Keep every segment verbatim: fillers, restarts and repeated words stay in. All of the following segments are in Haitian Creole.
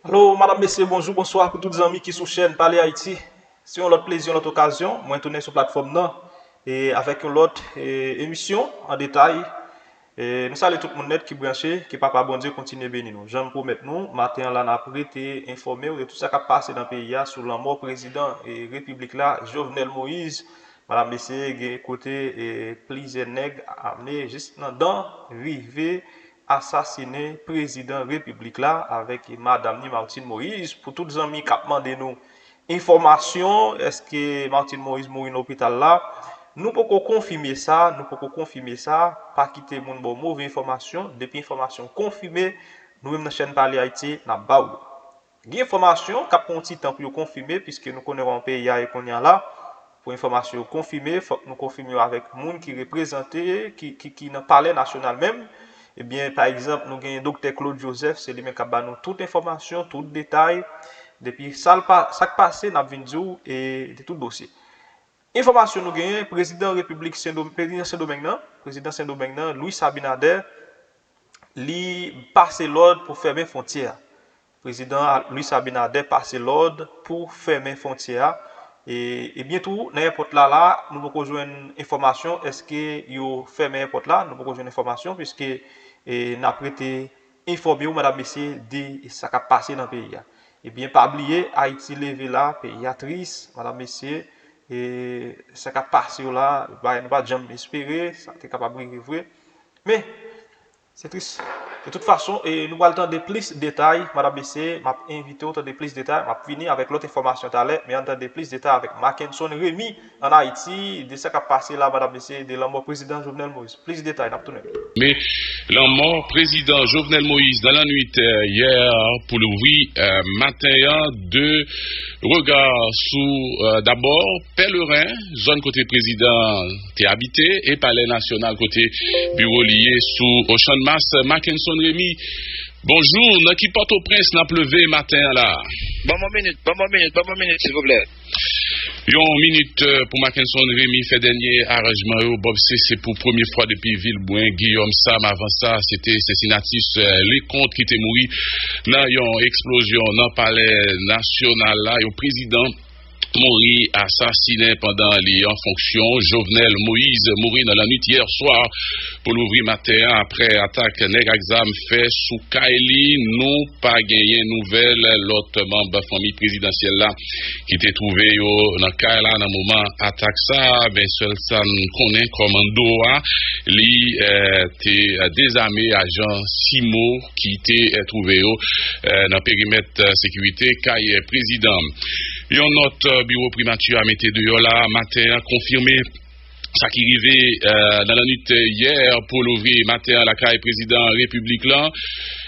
Alo, madanm, mesye, bonjou, bonswa pou tout zanmi ki sou chèn Pale Ayiti. Se yon lòt plezi, yon lòt okazyon, mwen tounen sou platfòm nan e avèk yon lòt e, emisyon an detay. E, nou salye tout moun nèt ki branche, ke Papa Bondye kontinye beni nou. Jan m pwomèt nou, maten an la n ap rete enfòme w de tout sa k ap pase nan peyi a sou lanmò prezidan e repiblik la, Jovenel Moïse. Madanm, mesye, gen kote e, plizyè nèg ame jis nan dan rive asasinen prezidan repiblik la avèk madanm ni Martine Moïse. Pou tout zanmi k ap mande nou enfòmasyon, èske Martine Moïse mouri nan lopital la? Nou poko konfime sa, nou poko konfime sa, pa kite moun ba w move enfòmasyon, depi enfòmasyon konfime, nou menm nan chèn Pale Ayiti, n ap ba w yo. Gen enfòmasyon k ap pran yon ti tan pou yo konfime, piske nou konnen kòman peyi a ye kounye a la. Pou enfòmasyon yo konfime, fòk nou konfime yo avèk moun ki reprezante, ki, ki, ki nan Palè Nasyonal menm. Ebyen, pa egzanp, nou gen Doktè Claude Joseph, se li menm k ap ba nou tout enfòmasyon, tout detay. Depi sa l pa, sa k pase, n ap vin di w, e de tout dosye. Enfòmasyon nou genyen, prezidan Repiblik Sendom-, prezidan Sendomeng nan, prezidan Sendomeng nan, Luis Abinader, li pase lòd pou fèmen fwontyè a. Prezidan Luis Abinader pase lòd pou fèmen fwontyè a. E, e byen tou, nan èpòt la, la, nou poko jwenn enfòmasyon èske yo fèmen èpòt la, nou poko jwenn enfòmasyon, piske e, n ap rete enfòme w, madanm, mesye, de sa k ap pase nan peyi a. Ebyen, pa bliye, Ayiti leve la, peyi a tris, madanm, mesye, e sa k ap pase yo la, bagay nou pa t janm espere, sa te kapab rive vre. Men, se tris. De tout fason, e, nou pral tande plis detay, madanm, mesye, m ap envite w tande plis detay, m ap vini avèk lòt enfòmasyon talè, men ann tande plis detay avèk Mackenson Remy, ann Ayiti, de sa k ap pase la, madanm, mesye, de lanmò prezidan Jovenel Moïse. Plis detay, n ap tounen. Men lanmò prezidan Jovenel Moïse nan lannwit, eh, yè pou louvri, eh, maten an, de rega sou, eh, dabò, Pèleren, zòn kote prezidan te abite, e Palè Nasyonal kote biwo li ye sou Ochan Mas. Mackenson Remy, bonjou, nan ki Pòtoprens n ap leve maten an la? Ban mwen minit, ban mwen minit, ban mwen minit, silvouplè. Yon minit, eh, pou Mackenson Remy fè dènye aranjman yo. Bob C, se pou premye fwa depi Vilbwen, Guillaume Sam, avan sa, se te Cincinnatus, eh, Leconte ki te mouri nan yon eksplozyon nan Palè Nasyonal la. Yon prezidan mouri asasinen pandan li an fonksyon. Jovenel Moïse mouri nan lannwit yè swa pou louvri maten an apre atak nèg ak zam fè sou kay li. Nou pa genyen nouvèl lòt manm fanmi prezidansyèl la ki te twouve yo nan kay la nan moman atak sa a, men sèl sa n konnen kòmando a, li, eh, te dezame ajan simo ki te, eh, twouve yo, eh, nan perimèt, eh, sekirite kay prezidan. Yon nòt, eh, biwo primati a mete deyò la maten an konfime sa ki rive, eh, nan lannwit yè pou louvri maten an lakay prezidan repiblik lan.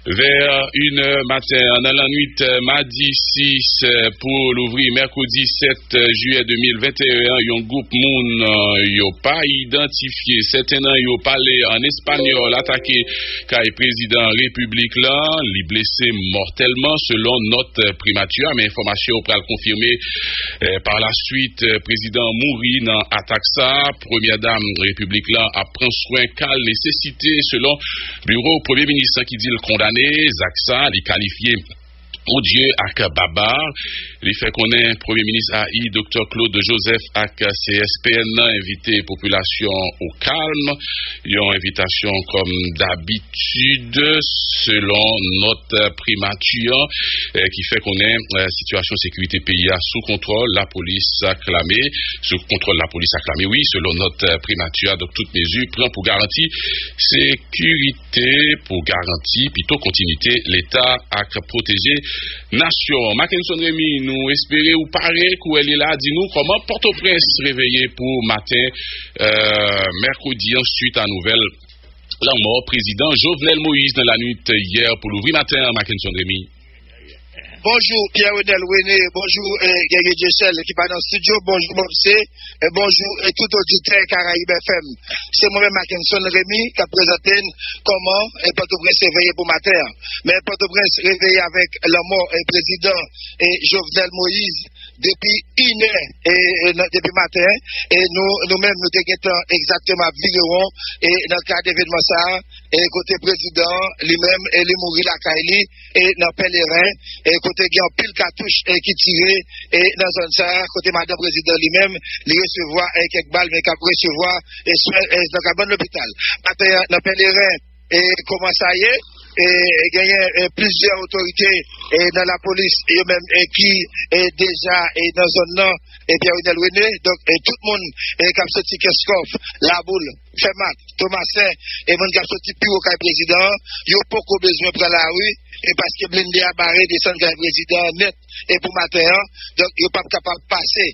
Vè inè maten an, nan lannwit, eh, madi sis, eh, pou louvri mèkredi sèt jiyè de mil venteyen an, yon gwoup moun, eh, yo pa idantifye, sèten nan yo pale an espanyòl, atake kay prezidan repiblik lan, li blese mòtèlman, selon nòt, eh, primati a, men enfòmasyon yo pral konfime, eh, pa la swit, eh, prezidan an mouri nan atak sa a. Premyè dam repiblik lan ap pran swen ka l nesesite, selon biwo premye minis lan ki di l kondane zak sa a, li kalifye odye ak babar. Li fè konnen premye minis A I, Doktè Claude Joseph ak C S P N nan envite popilasyon o kalm, yon envitasyon kòm dabitid, selon nòt primati an, eh, ki fè konnen, eh, sitiyasyon sekirite peyi a sou kontwòl lapolis ak lame, sou kontwòl lapolis ak lame, wi, selon nòt, eh, primati a. Donk, tout mezi pran pou garanti sekirite, pou garanti pito kontinite Leta ak pwoteje nasyon an. Mackenson Remy, nou espere ou pare, kou wè li la, di nou kòman Pòtoprens reveye pou maten, eh, mèkredi an, swit a nouvèl lanmò prezidan Jovenel Moïse nan lannwit yè pou louvri maten an, Mackenson Remy. Bonjou, Pierre Renel René, bonjou, eh, Guerrier Dieuseul, ki pa nan estidyo, bonjou, Bob C, eh, bonjou, eh, tout oditè Karayib F M. Se mwen menm, Mackenson Remy, k ap prezante n kòman, eh, Pòtoprens reveye pou maten an. Men Pòtoprens reveye avèk lanmò, eh, prezidan, eh, Jovenel Moïse, depi inè, eh, eh, nan, depi maten, eh, nou, nou menm, nou te gentan egzakteman ap vire won, eh, nan kad evènman sa a, e kote prezidan an li menm e li mouri lakay li e nan Pèleren, e kote gen anpil katouch e ki tire e nan zòn sa a, kote madanm prezidan li menm li resevwa e kèk bal, men k ap resevwa e swen e nan kabann lopital. Maten an, nan Pèleren, e kòman sa ye, e genyen e plizyè otorite e nan lapolis yo menm e ki e deja e nan zòn nan e Pierre Renel René. Donk, e tout moun e k ap soti Kenskòf, Laboul, Fèmat, Tomasen, e moun k ap soti pi wo kay prezidan an, yo poko bezwen pran lari, e paske blende a bare desann kay prezidan an nèt e pou maten an. Donk, yo p ap kapab pase.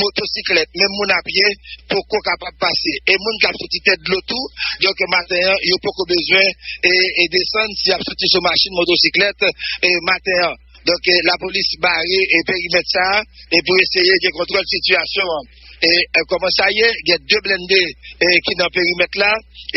Motosiklèt, menm moun a pye, poko kapab pase. E moun k ap soti Tèt Dlo tou, donk, maten an, yo poko bezwen e, e desann si y ap soti sou machin, motosiklèt, e maten an. Donk, e, lapolis bare e perimèt sa a e pou eseye gen kontwòl sitiyasyon an. E, e kòman sa ye, gen de blende e, ki nan perimèt la,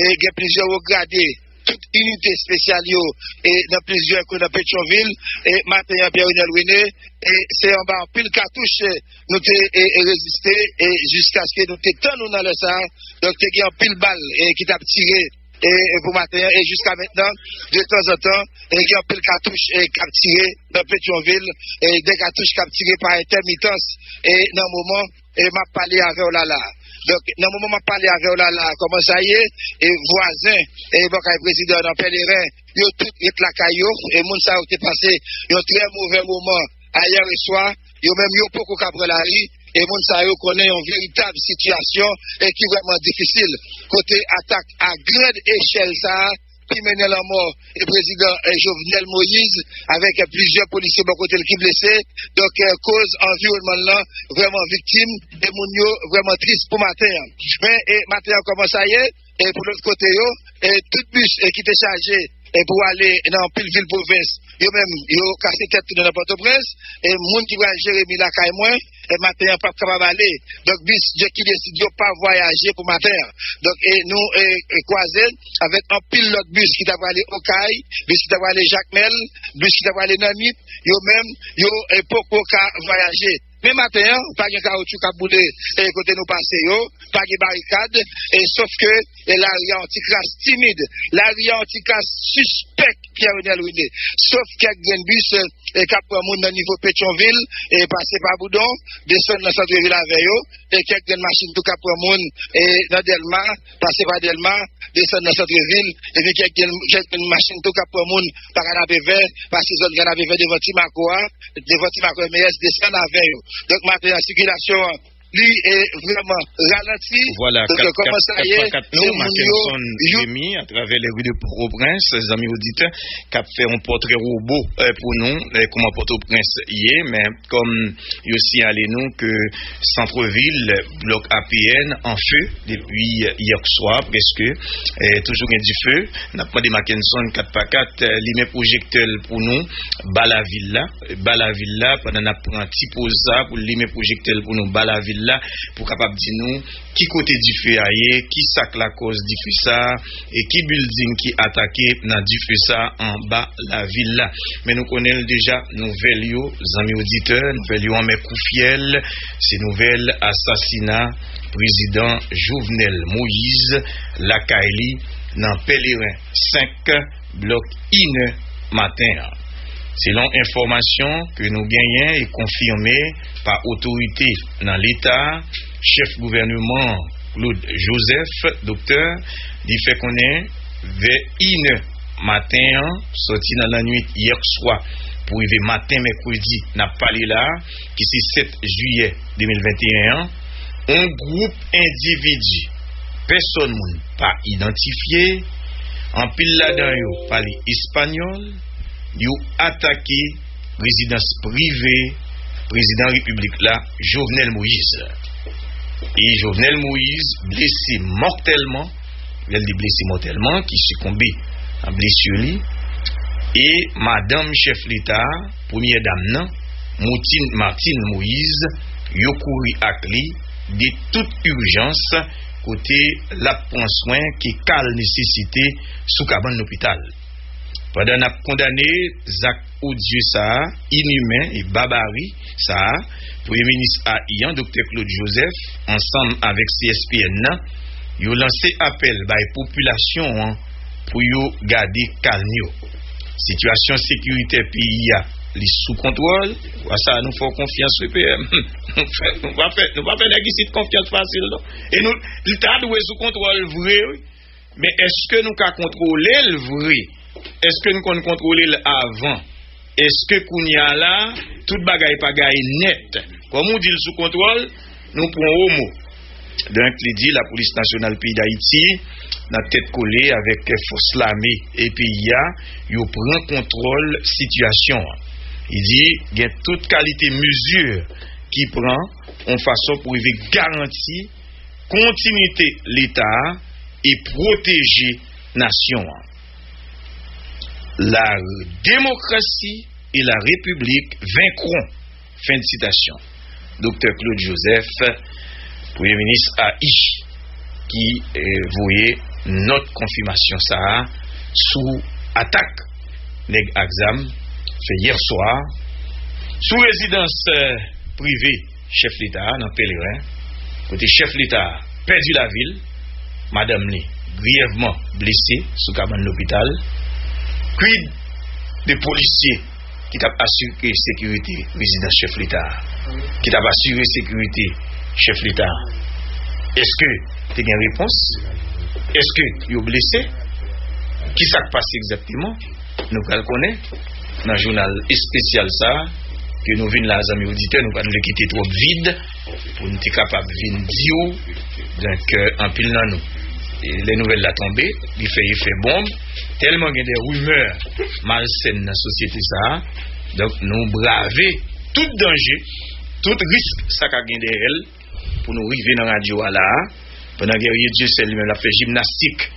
e gen plizyè wo grade, tout inite espesyal yo e nan plizyè kwen nan Petyonvil. E maten an, Pierre Renel René, e se anba anpil katouch e, nou te e, e reziste e jiskaske nou te tann nou nan lè sa a. Donk, te gen anpil bal e, ki t ap tire e, e pou maten an, e jiska mentnan, de tanzantan, e gen anpil katouch e, k ap tire nan Petyonvil, e de katouch k ap tire pa entèmitans e nan moman e m ap pale avè w la la. Donk, nan moman m ap pale avè w la la, kòman sa ye, e vwazen e bò kay prezidan nan Pèleren, yo tout ret lakay yo, e moun sa yo te pase yon trè movè moman ayè swa, yo menm yo poko ka pran lari, e moun sa yo konnen yon veritab sitiyasyon e ki vrèman difisil, kote atak a grand echèl sa a ki mennen lanmò e prezidan e Jovenel Moïse avèk plizyè polisye bò kote l ki blese. Donk, e, koz anviwònman l lan vrèman viktim e moun yo vrèman tris pou maten an. Men, e, maten an, kòman sa ye? E pou lòt kote yo, e, tout bis e, ki te chaje e, pou ale nan anpil vil pwovens, yo menm, yo kase tèt tounen nan Pòtoprens. E moun ki pral Jeremi lakay mwen, e maten an p ap kapab ale. Donk, bis Jack Lee Décide yo pa vwayaje pou maten an. Donk, e nou e, e kwaze avèk anpil lòt bis ki ta prale Okay, bis ki ta prale Jakmèl, bis ki ta prale Nanip, yo menm, yo e, poko ka vwayaje. Men maten an, pa gen kawoutchou k ap boule e, kote nou pase yo, pa gen barikad, e sof ke e, lari a yon ti kras timid. Lari a yon ti kras sispèk, Pierre Renel René. Sof kèk grenn bis e, k ap pran moun nan nivo Petyonvil, e pase pa Boudon, desann nan santrevil avè yo, e kèk grenn machin tou k ap pran moun e, nan Dèlma, pase pa Dèlma, desann nan santrevil, epi kèk grenn, kèk grenn machin tou k ap pran moun pa Kanapevè, pase zòn Kanapevè devan Ti Mako a, devan Ti Mako M E S, desann avè yo. Donk, maten an, sikilasyon an li e vrèman ralanti. Vwala, kat, kat, kat pa kat, se Mackenson Jémy, atravè les rues de Port-au-Prince, zanmi oditè, k ap fè yon pòtrè wobo e, pou nou, e, kòman Pòtoprens ye, men kòm yo siyale nou ke santrevil, blòk A P N, an fe depi yè swa, prèske, e, toujou gen dife. N ap mande Mackenson kat pa kat, e, limen pwojektè l pou nou, ba lavil la, ba lavil la, pandan n ap pran ti poz sa pou l limen pwojektè l pou nou, ba lavil la, pou kapab di nou ki kote dife a ye, ki sa k lakòz dife sa, e ki bilding ki atake nan dife sa anba lavil la. Men nou konnen l deja, nouvèl yo, zanmi oditè, nouvèl yo anmè kou fyèl, se nouvèl asasina prezidan Jovenel Moïse lakay li nan Pèleren senk, blòk inè maten an. Selon enfòmasyon ke nou genyen e konfime pa otorite nan Leta, chèf gouvèneman an, Claude Joseph, doktè, li fè konnen vè inè maten an, sòti nan lannwit yè swa pou rive maten mèkredi n ap pale la, ki se sèt jiyè de mil venteyen an, yon gwoup endividi, pèsòn moun pa idantifye, anpil ladan yo pale espanyòl, yo atake rezidans prive prezidan repiblik la, Jovenel Moïse. E Jovenel Moïse blese mòtèlman, lè l di blese mòtèlman, ki sikonbe a blesi li, e madanm chèf Leta a, premyè dam nan, Martine, Martine Moïse, yo kouri ak li de tout ijans, kote l ap pran swen ke ka l nesesite sou kabann lopital. Pandan n ap kondane zak odye sa a, inimen e babari sa a, Premye Minis a I an, Doktè Claude Joseph, ansanm avèk C S P N nan, yo lanse apèl bay popilasyon an pou yo gade kalm yo. Sitiyasyon sekiritè peyi a, li sou kontwòl. Wa sa, nou fè w konfyans, V P M. Nou fè, nou pa fè, nou pa fè nèg isit konfyans fasil, non. E nou, li ta dwe sou kontwòl vre, wi. Men èske nou ka kontwole l vre? Èske n konn kontwole l avan? Èske kounye a la, tout bagay pa gaye nèt? Kòm ou di l sou kontwòl, nou pran w o mo. Donk, li di Lapolis Nasyonal peyi Dayiti, nan tèt kole avèk fòs lame e peyi a, yo pran kontwòl sitiyasyon an. Li di, gen tout kalite mezi ki pran yon fason pou rive garanti kontinite Leta a e pwoteje nasyon an. La démocratie et la République vaincront. Fen de sitasyon. Doktè Claude Joseph, Premye Minis A I, ki eh, voye nòt konfimasyon sa a sou atak nèg ak zam fè yè swa sou rezidans eh, prive chèf Leta a nan Pèleren, kote chèf Leta a pèdi lavi l, madanm li griyèvman blese sou kabann lopital. Quid de polisye ki t ap asire sekirite rezidans chèf Leta a, ki t ap asire sekirite chèf Leta a? Èske te gen repons? Èske yo blese? Ki sa k pase egzakteman? Nou pral konnen nan jounal espesyal sa a ke nou vin la, zanmi oditè, nou pa t vle kite twòp vid pou n te kapab vin di w, donk, euh, anpil nan nou. E lè nouvèl la tonbe, li fè efè bonm, tèlman gen de rimè malsèn nan sosyete sa a, donk, nou brave tout danje, tout risk sa ka gen dèyè l, pou nou rive nan radyo a la a, pandan Guerrier Dieuseul li menm l ap fè jimnastik,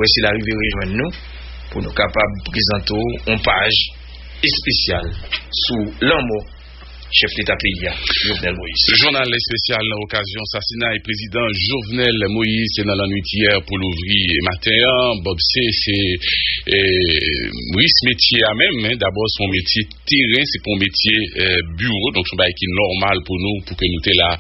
wè si l a rive rejwenn nou, pou nou kapab prezante w yon paj espesyal sou lanmò chèf Leta peyi a, Jovenel Moïse. Jounal espesyal nan okazyon sasinay prezidan Jovenel Moïse nan lannwit yè pou louvri maten an. Bob, se, se eh, risk metye a menm, hein, dabò se yon metye teren, se pa yon metye eh, biwo, donk se yon bagay ki nòmal pou nou, pou ke nou te la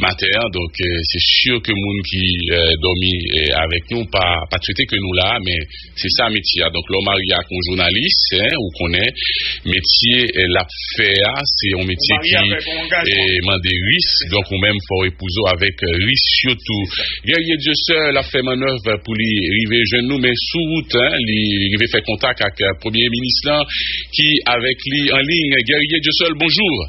maten an. Donk eh, se si ke moun ki eh, dòmi eh, avèk nou pa, pa t swete ke nou la, men se sa metye a. Donk lè w marye ak yon jounalis, hein, ou konnen metye eh, l ap fè a, se yon metye ki eh, mande risk. Donk ou menm fò w epouze w avèk eh, risk yo tou. Guerrier Dieuseul ap fè mannèv pou li rive jwenn nou, men sou wout, hein, li rive fè kontak ak eh, premye minis lan ki avèk li an liy. Guerrier Dieuseul, bonjou.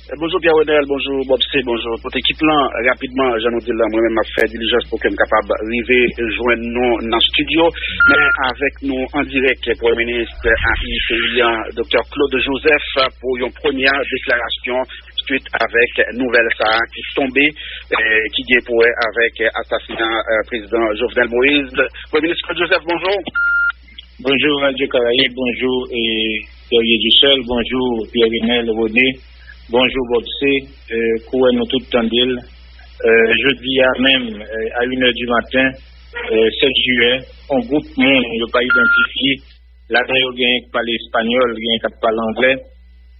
Eh, bonjou Pierre Renel, bonjou Bob C, bonjou tout ekip lan. Rapidman, jan nou di l lan, mwen menm m ap fè dilijans pou ke m kapab rive jwenn nou nan estidyo. Men avèk nou an dirèk, Premye Minis A I peyi an, Doktè Claude Joseph, pou yon premyè deklarasyon swit avèk nouvèl sa a ki tonbe, eh, ki gen pou wè avèk asasina eh, prezidan Jovenel Moïse. Premye Minis Claude Joseph, bonjou. Bonjou, Radyo Karayib, bonjou, eh, Guerrier Dussel, bonjou, Pierre Renel René, bonjou, Bob C, eh, kouwè nou tout tande l. Eh, jodi a menm, eh, a une heure du matin, eh, sèt jiyè, yon gwoup moun yo pa idantifye, ladan yo genyen k pale espanyòl, genyen k ap pale anglè,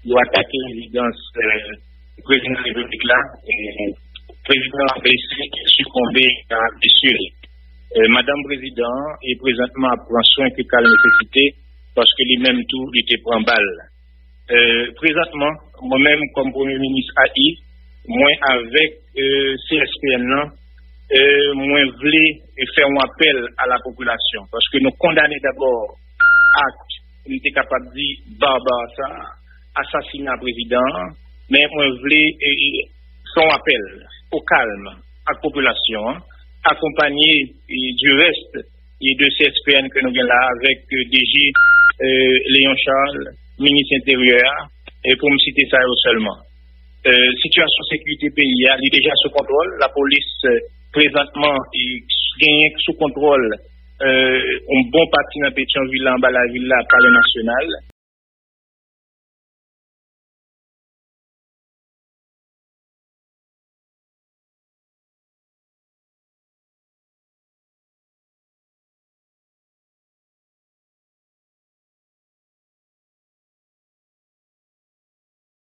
yo atake rezidans, eh, prezidan repiblik la, eh, prezidan an blese, sikonbe a blesi li. Eh, madanm prezidan an e prezantman ap pran swen ke ka l nesesite, paske li menm tou, li te pran bal. Eh, prezantman, mwen menm, kòm premye minis A I, mwen avèk eh, C S P N nan, eh, mwen vle fè yon apèl a la popilasyon, paske nou kondane dabò ak, m te kapab di, baba sa, asasina prezidan an, men mwen vle eh, fè yon apèl o kalm ak popilasyon an, akonpanye eh, du reste e de C S P N ke nou gen la avèk eh, D G eh, Léon Charles, minis enteryè a, eh, pou m site sa yo sèlman. Eh, sitiyasyon sekirite peyi a, li deja sou kontwòl. Lapolis eh, prezantman eh, genyen sou kontwòl eh, yon bon pati nan Petyonvil la, anba lavil la, Palè Nasyonal.